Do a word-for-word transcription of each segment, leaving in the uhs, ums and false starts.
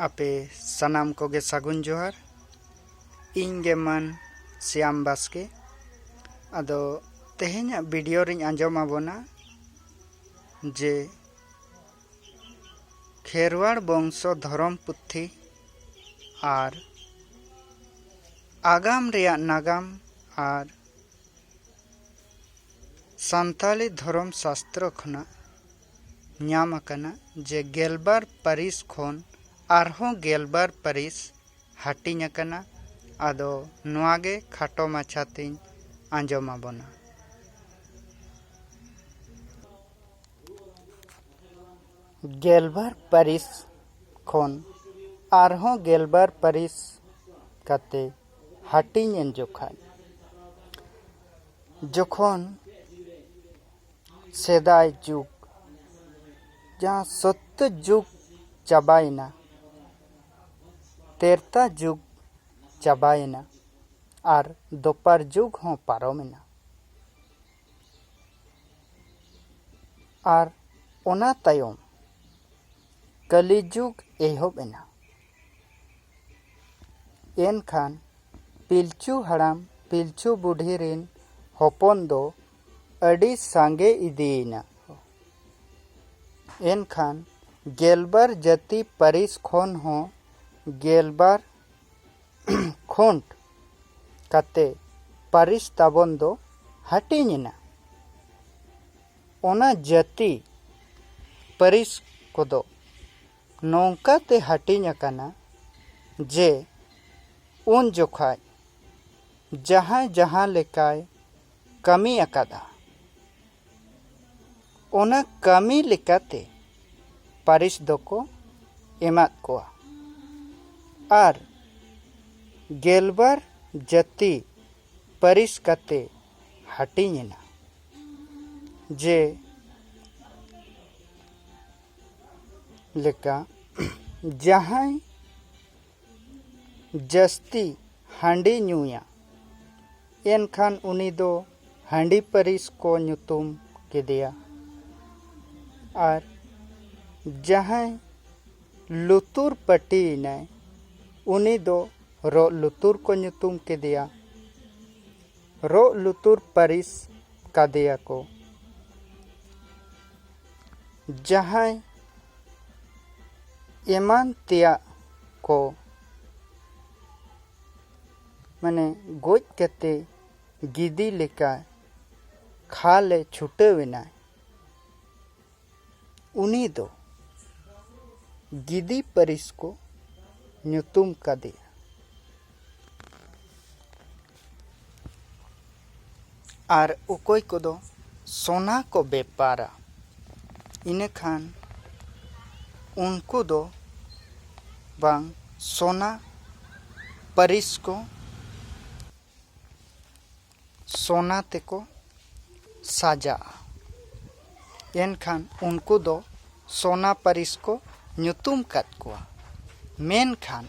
ᱟᱯᱮ ᱥᱟᱱᱟᱢ ᱠᱚᱜᱮ ᱥᱟᱹᱜᱩᱱ ᱡᱚᱦᱟᱨ᱾ ᱤᱧ ᱜᱮ ᱢᱟᱹᱱ ᱥᱭᱟᱢ ᱵᱟᱥᱠᱮ᱾ ᱟᱫᱚ ᱛᱮᱦᱮᱧᱟᱜ ᱵᱷᱤᱰᱤᱭᱳ ᱨᱤᱧ ᱟᱸᱡᱚᱢ ᱟᱵᱚᱱᱟ ᱡᱮ ᱠᱷᱮᱨᱣᱟᱲ ᱵᱚᱝᱥᱚ ᱫᱷᱚᱨᱚᱢ ᱯᱩᱛᱷᱤ ᱟᱨ ᱟᱜᱟᱢ ᱨᱮᱭᱟᱜ ᱱᱟᱜᱟᱢ ᱟᱨ ᱥᱟᱱᱛᱟᱲᱤ ᱫᱷᱚᱨᱚᱢ ᱥᱟᱥᱛᱨᱚ ᱠᱷᱚᱱᱟᱜ ᱧᱟᱢ ᱟᱠᱟᱱᱟ ᱡᱮ ᱜᱮᱞᱵᱟᱨ ᱯᱟᱹᱨᱤᱥ ᱠᱷᱚᱱ ᱟᱨᱦᱚᱸ ᱜᱮᱞᱵᱟᱨ ᱯᱟᱹᱨᱤᱥ ᱦᱟᱹᱴᱤᱧ ᱟᱠᱟᱱᱟ᱾ ᱟᱫᱚ ᱱᱚᱣᱟ ᱜᱮ ᱠᱷᱟᱴᱚ ᱢᱟᱪᱷᱟ ᱛᱤᱧ ᱟᱸᱡᱚᱢ ᱟᱵᱚᱱᱟ᱾ ᱜᱮᱞᱵᱟᱨ ᱯᱟᱹᱨᱤᱥ ᱠᱷᱚᱱ ᱟᱨᱦᱚᱸ ᱜᱮᱞᱵᱟᱨ ᱯᱟᱹᱨᱤᱥ ᱠᱟᱛᱮ ᱦᱟᱹᱴᱤᱧ ᱮᱱ ᱡᱚᱠᱷᱟᱡ, ᱡᱚᱠᱷᱚᱱ ᱥᱮᱫᱟᱭ ᱡᱩᱜᱽ, ᱡᱟᱦᱟᱸ ᱥᱚᱛᱛᱚ ᱡᱩᱜᱽ ᱪᱟᱵᱟᱭᱮᱱᱟ, ᱛᱨᱮᱛᱟ ᱡᱩᱜᱽ ᱪᱟᱵᱟᱭᱮᱱᱟ ᱟᱨ ᱫᱚᱯᱟᱨ ᱡᱩᱜᱽ ᱦᱚᱸ ᱯᱟᱨᱚᱢᱮᱱᱟ᱾ ᱟᱨ ᱚᱱᱟ ᱛᱟᱭᱚᱢ ᱠᱟᱹᱞᱤ ᱡᱩᱜᱽ ᱮᱦᱚᱵ ᱮᱱᱟ᱾ ᱮᱱᱠᱷᱟᱱ ᱯᱤᱞᱪᱩ ᱦᱟᱲᱟᱢ ᱯᱤᱞᱪᱩ ᱵᱩᱰᱷᱤ ᱨᱤᱱ ᱦᱚᱯᱚᱱ ᱫᱚ ᱟᱹᱰᱤ ᱥᱟᱸᱜᱮ ᱤᱫᱤᱭᱮᱱᱟ᱾ ᱮᱱᱠᱷᱟᱱ ᱜᱮᱞᱵᱟᱨ ᱡᱟᱹᱛᱤ ᱯᱟᱹᱨᱤᱥ ᱠᱷᱚᱱ ᱦᱚᱸ ᱜᱮᱞᱵᱟᱨ ᱠᱷᱚᱸᱰ ᱠᱟᱛᱮ ᱯᱟᱹᱨᱤᱥ ᱛᱟᱵᱚᱱ ᱫᱚ ᱦᱟᱹᱴᱤᱧ ᱮᱱᱟ᱾ ᱚᱱᱟ ᱡᱟᱹᱛᱤ ᱯᱟᱹᱨᱤᱥ ᱠᱚᱫᱚ ᱱᱚᱝᱠᱟ ᱛᱮ ᱦᱟᱹᱴᱤᱧ ᱟᱠᱟᱱᱟ ᱡᱮ ᱩᱱ ᱡᱚᱠᱷᱟᱡ ᱡᱟᱦᱟᱸᱭ ᱡᱟᱦᱟᱸ ᱞᱮᱠᱟᱭ ᱠᱟᱹᱢᱤ ᱟᱠᱟᱫᱼᱟ, ᱚᱱᱟ ᱠᱟᱹᱢᱤ ᱞᱮᱠᱟᱛᱮ ᱯᱟᱹᱨᱤᱥ ᱫᱚᱠᱚ ᱮᱢᱟᱫ ᱠᱚᱣᱟ᱾ ᱟᱨ ᱜᱮᱞᱵᱟᱨ ᱡᱟᱹᱛᱤ ᱯᱟᱹᱨᱤᱥ ᱠᱟᱛᱮ ᱦᱟᱹᱴᱤᱧ ᱮᱱᱟ᱾ ᱡᱮ ᱞᱮᱠᱟ ᱡᱟᱦᱟᱸᱭ ᱡᱟᱹᱥᱛᱤ ᱦᱟᱺᱰᱤ ᱧᱩᱭᱟ, ᱮᱱᱠᱷᱟᱱ ᱩᱱᱤ ᱫᱚ ᱦᱟᱺᱰᱤ ᱯᱟᱹᱨᱤᱥ ᱠᱚ ᱧᱩᱛᱩᱢ ᱠᱮᱫᱮᱭᱟ᱾ ᱟᱨ ᱡᱟᱦᱟᱸᱭ ᱞᱩᱛᱩᱨ ᱯᱟᱹᱴᱤᱭᱮᱱᱟᱭ, ᱩᱱᱤ ᱫᱚ ᱨᱚᱜ ᱞᱩᱛᱩᱨ ᱠᱚ ᱧᱩᱛᱩᱢ ᱠᱮᱫᱮᱭᱟ᱾ ᱨᱚᱜ ᱞᱩᱛᱩᱨ ᱯᱟᱹᱨᱤᱥ ᱠᱟᱫᱮᱭᱟ ᱠᱚ᱾ ᱡᱟᱦᱟᱸᱭ ᱮᱢᱟᱱ ᱛᱮᱭᱟᱜ ᱠᱚ, ᱢᱟᱱᱮ ᱜᱚᱡ ᱠᱟᱛᱮ ᱜᱤᱫᱤ ᱞᱮᱠᱟ ᱠᱷᱟᱞᱮ ᱪᱷᱩᱴᱟᱹᱣ ᱮᱱᱟᱭ, ᱩᱱᱤ ᱫᱚ ᱜᱤᱫᱤ ᱯᱟᱹᱨᱤᱥ ᱠᱚ ᱧᱩᱛᱩᱢ ᱠᱟᱫᱮᱭᱟ᱾ ᱟᱨ ᱚᱠᱚᱭ ᱠᱚᱫᱚ ᱥᱚᱱᱟ ᱠᱚ ᱵᱮᱯᱟᱨᱟ, ᱤᱱᱟᱹᱠᱷᱟᱱ ᱩᱱᱠᱩ ᱫᱚ ᱵᱟᱝ ᱥᱚᱱᱟ ᱯᱟᱹᱨᱤᱥ ᱠᱚ ᱥᱚᱱᱟ ᱛᱮᱠᱚ ᱥᱟᱡᱟᱜᱼᱟ᱾ ᱮᱱᱠᱷᱟᱱ ᱩᱱᱠᱩ ᱫᱚ ᱥᱚᱱᱟ ᱯᱟᱹᱨᱤᱥ ᱠᱚ ᱧᱩᱛᱩᱢ ᱠᱟᱫ ᱠᱚᱣᱟ᱾ ᱢᱮᱱᱠᱷᱟᱱ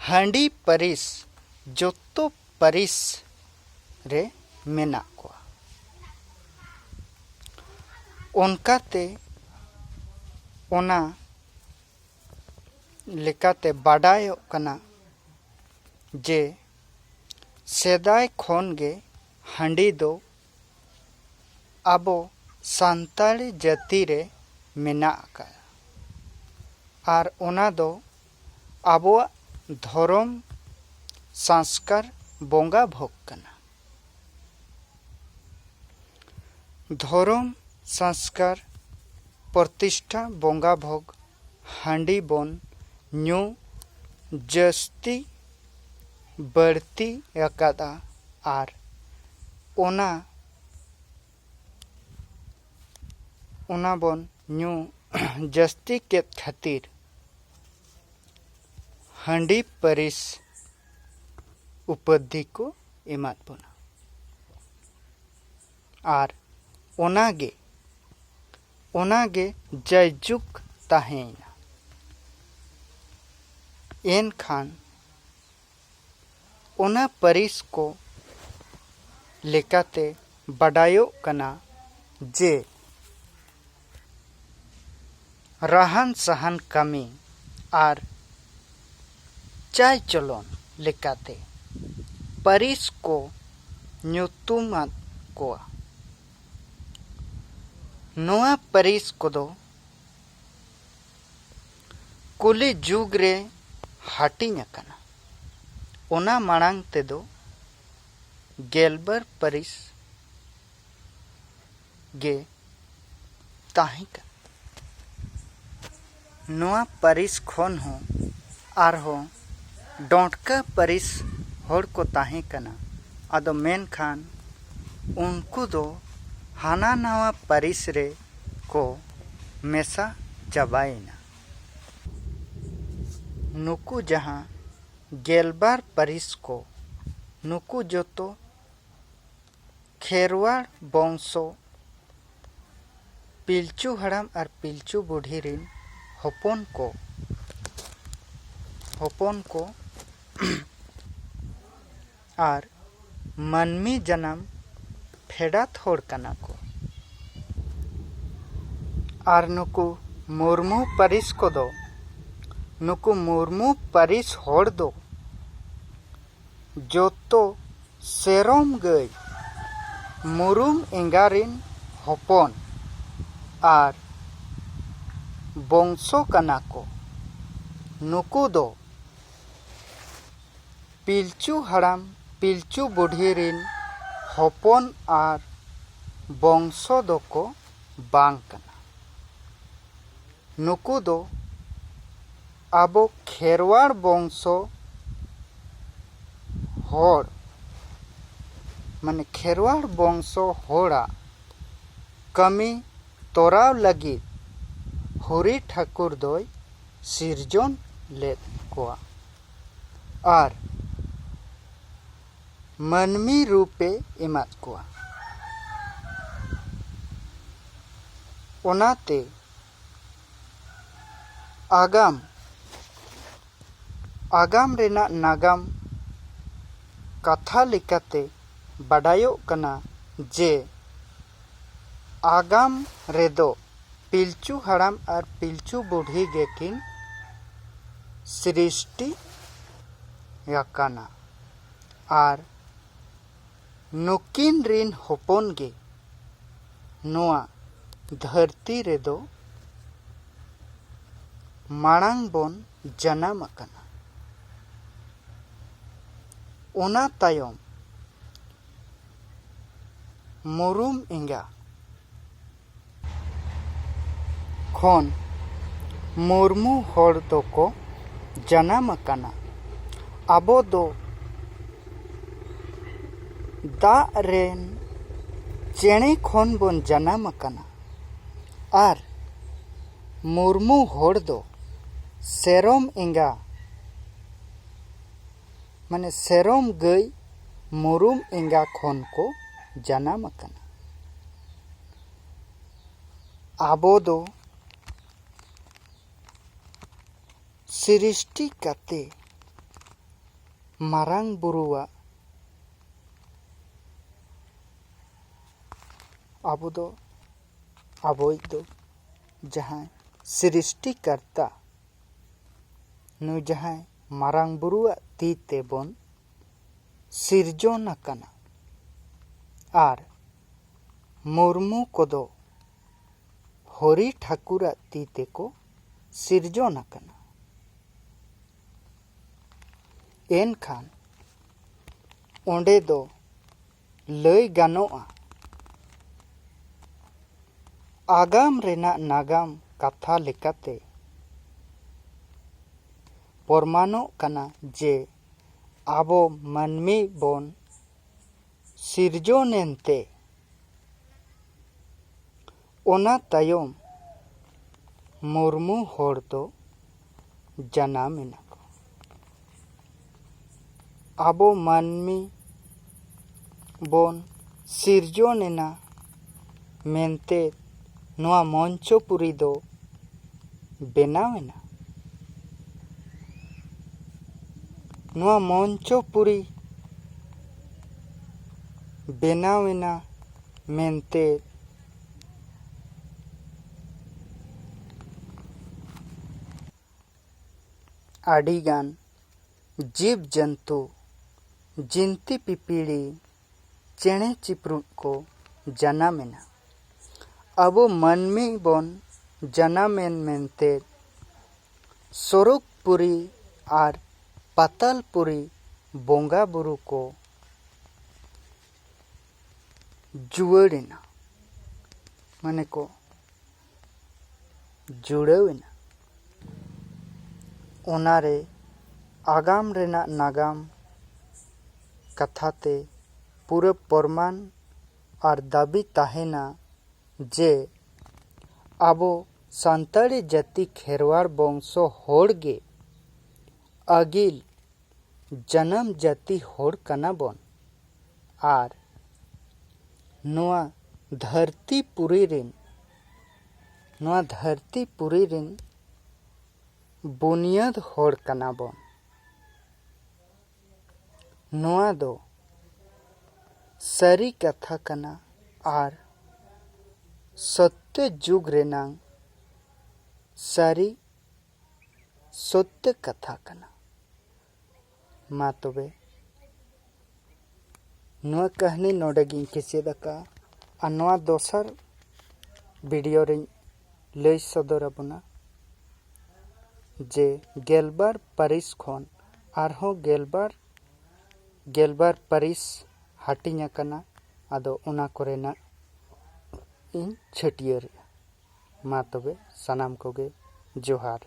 ᱦᱟᱺᱰᱤ ᱯᱟᱹᱨᱤᱥ ᱡᱚᱛᱚ ᱯᱟᱹᱨᱤᱥ ᱨᱮ ᱢᱮᱱᱟᱜ ᱠᱚᱣᱟ᱾ ᱚᱱᱠᱟᱛᱮ ᱚᱱᱟ ᱞᱮᱠᱟᱛᱮ ᱵᱟᱰᱟᱭᱚᱜ ᱠᱟᱱᱟ ᱡᱮ ᱥᱮᱫᱟᱭ ᱠᱷᱚᱱ ᱜᱮ ᱦᱟᱺᱰᱤ ᱫᱚ ᱟᱵᱚ ᱥᱟᱱᱛᱟᱲᱤ ᱡᱟᱹᱛᱤ ᱨᱮ ᱢᱮᱱᱟᱜ ᱟᱠᱟᱫᱟ ᱟᱨ ᱚᱱᱟ ᱫᱚ ᱟᱵᱚᱣᱟᱜ ᱫᱷᱚᱨᱚᱢ ᱥᱚᱝᱥᱠᱟᱨ ᱵᱚᱸᱜᱟ ᱵᱷᱳᱜᱽ ᱠᱟᱱᱟ᱾ ᱫᱷᱚᱨᱚᱢ ᱥᱚᱝᱥᱠᱟᱨ ᱯᱨᱚᱛᱤᱥᱴᱷᱟ ᱵᱚᱸᱜᱟ ᱵᱷᱳᱜᱽ ᱦᱟᱺᱰᱤ ᱵᱚᱱ ᱧᱩ ᱡᱟᱹᱥᱛᱤ ᱵᱟᱹᱲᱛᱤ ᱟᱠᱟᱫᱟ ᱟᱨ ᱚᱱᱟ ᱚᱱᱟ ᱵᱚᱱ ᱧᱩ ᱡᱟᱹᱥᱛᱤ ᱠᱮᱫ ᱠᱷᱟᱹᱛᱤᱨ ᱦᱟᱺᱰᱤ ᱯᱟᱹᱨᱤᱥ ᱩᱯᱟᱹᱫᱷᱤ ᱠᱚ ᱮᱢᱟᱫ ᱵᱚᱱᱟ᱾ ᱟᱨ ᱚᱱᱟᱜᱮ ᱚᱱᱟᱜᱮ ᱡᱟᱭᱡᱩᱜᱽ ᱛᱟᱦᱮᱸᱭᱮᱱᱟ᱾ ᱮᱱᱠᱷᱟᱱ ᱚᱱᱟ ᱯᱟᱹᱨᱤᱥ ᱠᱚ ᱞᱮᱠᱟᱛᱮ ᱵᱟᱰᱟᱭᱚᱜ ᱠᱟᱱᱟ ᱡᱮ ᱨᱟᱦᱟᱱ ᱥᱟᱦᱟᱱ ᱠᱟᱹᱢᱤ ᱟᱨ ᱪᱟᱭ ᱪᱚᱞᱚᱱ ᱞᱮᱠᱟᱛᱮ ᱯᱟᱹᱨᱤᱥ ᱠᱚ ᱧᱩᱛᱩᱢᱟᱫ ᱠᱚᱣᱟ᱾ ᱱᱚᱣᱟ ᱯᱟᱹᱨᱤᱥ ᱠᱚᱫᱚ ᱠᱚᱞᱤ ᱡᱩᱜᱽ ᱨᱮ ᱦᱟᱹᱴᱤᱧ ᱟᱠᱟᱱᱟ᱾ ᱚᱱᱟ ᱢᱟᱲᱟᱝ ᱛᱮᱫᱚ ᱜᱮᱞᱵᱟᱨ ᱯᱟᱹᱨᱤᱥ ᱜᱮ ᱛᱟᱦᱮᱸ ᱠᱟᱱᱟ᱾ ᱱᱚᱣᱟ ᱯᱟᱹᱨᱤᱥ ᱠᱷᱚᱱ ᱦᱚᱸ ᱟᱨᱦᱚᱸ ᱰᱚᱸᱰᱠᱟ ᱯᱟᱹᱨᱤᱥ ᱦᱚᱲ ᱠᱚ ᱛᱟᱦᱮᱸ ᱠᱟᱱᱟ᱾ ᱟᱫᱚ ᱢᱮᱱᱠᱷᱟᱱ ᱩᱱᱠᱩ ᱫᱚ ᱦᱟᱱᱟ ᱱᱟᱣᱟ ᱯᱟᱹᱨᱤᱥ ᱨᱮ ᱠᱚ ᱢᱮᱥᱟ ᱪᱟᱵᱟᱭᱮᱱᱟ᱾ ᱱᱩᱠᱩ ᱡᱟᱦᱟᱸ ᱜᱮᱞᱵᱟᱨ ᱯᱟᱹᱨᱤᱥ ᱠᱚ, ᱱᱩᱠᱩ ᱡᱚᱛᱚ ᱠᱷᱮᱨᱣᱟᱲ ᱵᱚᱝᱥᱚ, ᱯᱤᱞᱪᱩ ᱦᱟᱲᱟᱢ ᱟᱨ ᱯᱤᱞᱪᱩ ᱵᱩᱰᱷᱤ ᱨᱤᱱ ᱦᱚᱯᱚᱱ ᱠᱚ, ᱦᱚᱯᱚᱱ ᱠᱚ ᱟᱨ ᱢᱟᱹᱱᱢᱤ ᱡᱟᱱᱟᱢ ᱯᱷᱮᱰᱟᱛ ᱦᱚᱲ ᱠᱟᱱᱟ ᱠᱚ᱾ ᱟᱨ ᱱᱩᱠᱩ ᱢᱩᱨᱢᱩ ᱯᱟᱹᱨᱤᱥ ᱠᱚᱫᱚ, ᱱᱩᱠᱩ ᱢᱩᱨᱢᱩ ᱯᱟᱹᱨᱤᱥ ᱦᱚᱲ ᱫᱚ ᱡᱚᱛᱚ ᱥᱮᱨᱚᱢ ᱜᱟᱹᱭ ᱢᱩᱨᱩᱢ ᱮᱸᱜᱟ ᱨᱤᱱ ᱦᱚᱯᱚᱱ ᱟᱨ ᱵᱚᱝᱥᱚ ᱠᱟᱱᱟ ᱠᱚ᱾ ᱱᱩᱠᱩ ᱫᱚ ᱯᱤᱞᱪᱩ ᱦᱟᱲᱟᱢ ᱯᱤᱞᱪᱩ ᱵᱩᱰᱷᱤ ᱨᱤᱱ ᱦᱚᱯᱚᱱ ᱟᱨ ᱵᱚᱝᱥᱚ ᱫᱚᱠᱚ ᱵᱟᱝ ᱠᱟᱱᱟ᱾ ᱱᱩᱠᱩ ᱫᱚ ᱟᱵᱚ ᱠᱷᱮᱨᱣᱟᱲ ᱵᱚᱝᱥᱚ ᱦᱚᱲ, ᱢᱟᱱᱮ ᱠᱷᱮᱨᱣᱟᱲ ᱵᱚᱝᱥᱚ ᱦᱚᱲᱟᱜ ᱠᱟᱹᱢᱤ ᱛᱚᱨᱟᱣ ᱞᱟᱹᱜᱤᱫ ᱦᱚᱨᱤ ᱴᱷᱟᱹᱠᱩᱨ ᱫᱚᱭ ᱥᱤᱨᱡᱚᱱ ᱞᱮᱫ ᱠᱚᱣᱟ ᱟᱨ ᱢᱟᱹᱱᱢᱤ ᱨᱩᱯᱮ ᱮᱢᱟᱫ ᱠᱚᱣᱟ᱾ ᱚᱱᱟᱛᱮ ᱟᱜᱟᱢ, ᱟᱜᱟᱢ ᱨᱮᱱᱟᱜ ᱱᱟᱜᱟᱢ ᱠᱟᱛᱷᱟ ᱞᱮᱠᱟᱛᱮ ᱵᱟᱰᱟᱭᱚᱜ ᱠᱟᱱᱟ ᱡᱮ ᱟᱜᱟᱢ ᱨᱮᱫᱚ ᱯᱤᱞᱪᱩ ᱦᱟᱲᱟᱢ ᱟᱨ ᱯᱤᱞᱪᱩ ᱵᱩᱰᱷᱤ ᱜᱮᱠᱤᱱ ᱥᱨᱤᱥᱴᱤ ᱟᱠᱟᱱᱟ᱾ ᱟᱨ ᱱᱩᱠᱤᱱ ᱨᱤᱱ ᱦᱚᱯᱚᱱ ᱜᱮ ᱱᱚᱣᱟ ᱫᱷᱟᱹᱨᱛᱤ ᱨᱮᱫᱚ ᱢᱟᱲᱟᱝ ᱵᱚᱱ ᱡᱟᱱᱟᱢ ᱟᱠᱟᱱᱟ᱾ ᱚᱱᱟ ᱛᱟᱭᱚᱢ ᱢᱩᱨᱩᱢ ᱮᱸᱜᱟ ᱠᱷᱚᱱ ᱢᱩᱨᱢᱩ ᱦᱚᱲ ᱫᱚᱠᱚ ᱡᱟᱱᱟᱢ ᱟᱠᱟᱱᱟ᱾ ᱟᱵᱚ ᱫᱚ ᱫᱟᱜ ᱨᱮᱱ ᱪᱮᱬᱮ ᱠᱷᱚᱱ ᱵᱚᱱ ᱡᱟᱱᱟᱢ ᱟᱠᱟᱱᱟ᱾ ᱟᱨ ᱢᱩᱨᱢᱩ ᱦᱚᱲ ᱫᱚ ᱥᱮᱨᱚᱢ ᱮᱸᱜᱟ, ᱢᱟᱱᱮ ᱥᱮᱨᱚᱢ ᱜᱟᱹᱭ ᱢᱩᱨᱩᱢ ᱮᱸᱜᱟ ᱠᱷᱚᱱ ᱠᱚ ᱡᱟᱱᱟᱢ ᱟᱠᱟᱱᱟ᱾ ᱟᱵᱚ ᱫᱚ ᱥᱨᱤᱥᱴᱤ ᱠᱟᱛᱮ ᱢᱟᱨᱟᱝ ᱵᱩᱨᱩᱣᱟᱜ, ᱟᱵᱚ ᱫᱚ, ᱟᱵᱚᱭᱤᱡ ᱫᱚ ᱡᱟᱦᱟᱸᱭ ᱥᱨᱤᱥᱴᱤ ᱠᱟᱨᱛᱟ, ᱱᱩᱭ ᱡᱟᱦᱟᱸᱭ ᱢᱟᱨᱟᱝ ᱵᱩᱨᱩᱣᱟᱜ ᱛᱤ ᱛᱮᱵᱚᱱ ᱥᱤᱨᱡᱚᱱ ᱟᱠᱟᱱᱟ᱾ ᱟᱨ ᱢᱩᱨᱢᱩ ᱠᱚᱫᱚ ᱦᱚᱨᱤ ᱴᱷᱟᱹᱠᱩᱨᱟᱜ ᱛᱤ ᱛᱮᱠᱚ ᱥᱤᱨᱡᱚᱱ ᱟᱠᱟᱱᱟ᱾ ᱮᱱᱠᱷᱟᱱ ᱚᱸᱰᱮ ᱫᱚ ᱞᱟᱹᱭ ᱜᱟᱱᱚᱜᱼᱟ, ᱟᱜᱟᱢ ᱨᱮᱱᱟᱜ ᱱᱟᱜᱟᱢ ᱠᱟᱛᱷᱟ ᱞᱮᱠᱟᱛᱮ ᱯᱚᱨᱢᱟᱱᱚᱜ ᱠᱟᱱᱟ ᱡᱮ ᱟᱵᱚ ᱢᱟᱹᱱᱢᱤ ᱵᱚᱱ ᱥᱤᱨᱡᱚᱱ ᱮᱱᱛᱮ, ᱚᱱᱟ ᱛᱟᱭᱚᱢ ᱢᱩᱨᱢᱩ ᱦᱚᱲ ᱫᱚ ᱡᱟᱱᱟᱢ ᱮᱱᱟ ᱠᱚ᱾ ᱟᱵᱚ ᱢᱟᱹᱱᱢᱤ ᱵᱚᱱ ᱥᱤᱨᱡᱚᱱ ᱮᱱᱟ ᱢᱮᱱᱛᱮ ᱱᱚᱣᱟ ᱢᱚᱧᱪᱚᱯᱩᱨᱤ ᱫᱚ ᱵᱮᱱᱟᱣ ᱮᱱᱟ᱾ ᱱᱚᱣᱟ ᱢᱚᱧᱪᱚᱯᱩᱨᱤ ᱵᱮᱱᱟᱣ ᱮᱱᱟ ᱢᱮᱱᱛᱮ ᱟᱹᱰᱤᱜᱟᱱ ᱡᱤᱵᱽ ᱡᱚᱱᱛᱩ, ᱡᱤᱱᱛᱤ ᱯᱤᱯᱤᱲᱤ, ᱪᱮᱬᱮ ᱪᱤᱯᱨᱩᱫ ᱠᱚ ᱡᱟᱱᱟᱢ ᱮᱱᱟ᱾ ᱟᱵᱚ ᱢᱟᱹᱱᱢᱤ ᱵᱚᱱ ᱡᱟᱱᱟᱢ ᱮᱱ ᱢᱮᱱᱛᱮ ᱥᱚᱨᱚᱜᱽᱯᱩᱨᱤ ᱟᱨ ᱯᱟᱛᱟᱞᱯᱩᱨᱤ ᱵᱚᱸᱜᱟ ᱵᱩᱨᱩ ᱠᱚ ᱡᱩᱣᱟᱹᱲ ᱮᱱᱟ, ᱢᱟᱱᱮ ᱠᱚ ᱡᱩᱲᱟᱹᱣ ᱮᱱᱟ᱾ ᱚᱱᱟᱨᱮ ᱟᱜᱟᱢ ᱨᱮᱱᱟᱜ ᱱᱟᱜᱟᱢ ᱠᱟᱛᱷᱟ ᱛᱮ ᱯᱩᱨᱟᱹ ᱯᱚᱨᱢᱟᱱ ᱟᱨ ᱫᱟᱹᱵᱤ ᱛᱟᱦᱮᱱᱟ ᱡᱮ ᱟᱵᱚ ᱥᱟᱱᱛᱟᱲᱤ ᱡᱟᱹᱛᱤ ᱠᱷᱮᱨᱣᱟᱲ ᱵᱚᱝᱥᱚ ᱦᱚᱲ ᱜᱮ ᱟᱹᱜᱤᱞ ᱡᱟᱱᱟᱢ ᱡᱟᱹᱛᱤ ᱦᱚᱲ ᱠᱟᱱᱟ ᱵᱚᱱ᱾ ᱟᱨ ᱱᱚᱣᱟ ᱫᱷᱟᱹᱨᱛᱤ ᱯᱩᱨᱤ ᱨᱮᱱ, ᱱᱚᱣᱟ ᱫᱷᱟᱹᱨᱛᱤ ᱯᱩᱨᱤ ᱨᱮᱱ ᱵᱩᱱᱤᱭᱟᱹᱫ ᱦᱚᱲ ᱠᱟᱱᱟ ᱵᱚᱱ᱾ ᱱᱚᱣᱟ ᱫᱚ ᱥᱟᱹᱨᱤ ᱠᱟᱛᱷᱟ ᱠᱟᱱᱟ ᱟᱨ ᱥᱚᱛᱭᱚ ᱡᱩᱜᱽ ᱨᱮᱱᱟᱝ ᱥᱟᱹᱨᱤ ᱥᱚᱛᱭᱚ ᱠᱟᱛᱷᱟ ᱠᱟᱱᱟ᱾ ᱢᱟ ᱛᱚᱵᱮ, ᱱᱚᱣᱟ ᱠᱟᱹᱦᱱᱤ ᱱᱚᱰᱮ ᱜᱤᱧ ᱠᱮᱪᱮᱫ ᱟᱠᱟᱫᱼᱟ᱾ ᱟᱨ ᱱᱚᱣᱟ ᱫᱚᱥᱟᱨ ᱵᱷᱤᱰᱤᱭᱳ ᱨᱤᱧ ᱞᱟᱹᱭ ᱥᱚᱫᱚᱨ ᱟᱵᱚᱱᱟ ᱡᱮ ᱜᱮᱞᱵᱟᱨ ᱯᱟᱹᱨᱤᱥ ᱠᱷᱚᱱ ᱟᱨᱦᱚᱸ ᱜᱮᱞᱵᱟᱨ, ᱜᱮᱞᱵᱟᱨ ᱯᱟᱹᱨᱤᱥ ᱦᱟᱹᱴᱤᱧ ᱟᱠᱟᱱᱟ᱾ ᱟᱫᱚ ᱚᱱᱟ ᱠᱚᱨᱮᱱᱟᱜ ᱤᱧ ᱪᱷᱟᱹᱴᱭᱟᱹᱨᱮᱜᱼᱟ᱾ ᱢᱟ ᱛᱚᱵᱮ ᱥᱟᱱᱟᱢ ᱠᱚᱜᱮ ᱡᱚᱦᱟᱨ᱾